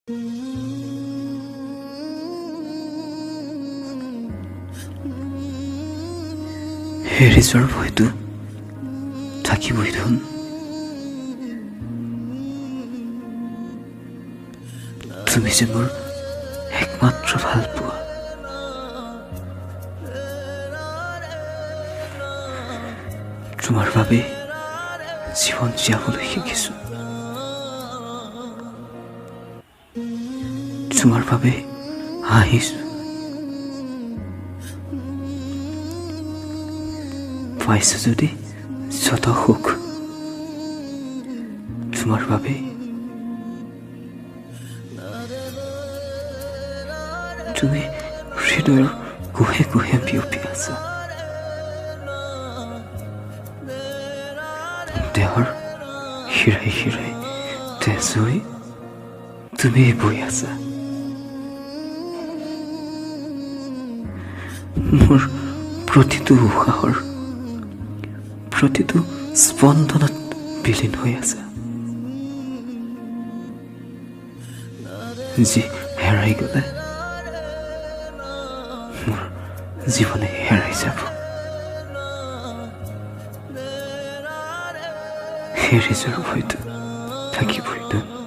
হেৰি যোৱাৰ ভয়টো থাকিবই দেখোন। তুমি যে মোৰ একমাত্ৰ ভাল পোৱা, তোমাৰ বাবে জীৱন জীয়াবলৈ শিকিছো, তোমাৰ বাবে হাঁহিছো, পাইছো যদি যত সুখ তোমাৰ বাবে। তুমি হৃদয়ৰ কোহে কোহে বিয়পি আছা, দেহৰ শিৰাই শিৰাই তেজ হৈ তুমি বৈ আছা। মোৰ প্ৰতিটো উশাহৰ প্ৰতিটো স্পন্দনত বিলীন হৈ আছা, যি হেৰাই গ'লে মোৰ জীৱনে হেৰাই যাব। হেৰি যোৱাৰ ভয়টো থাকিবই।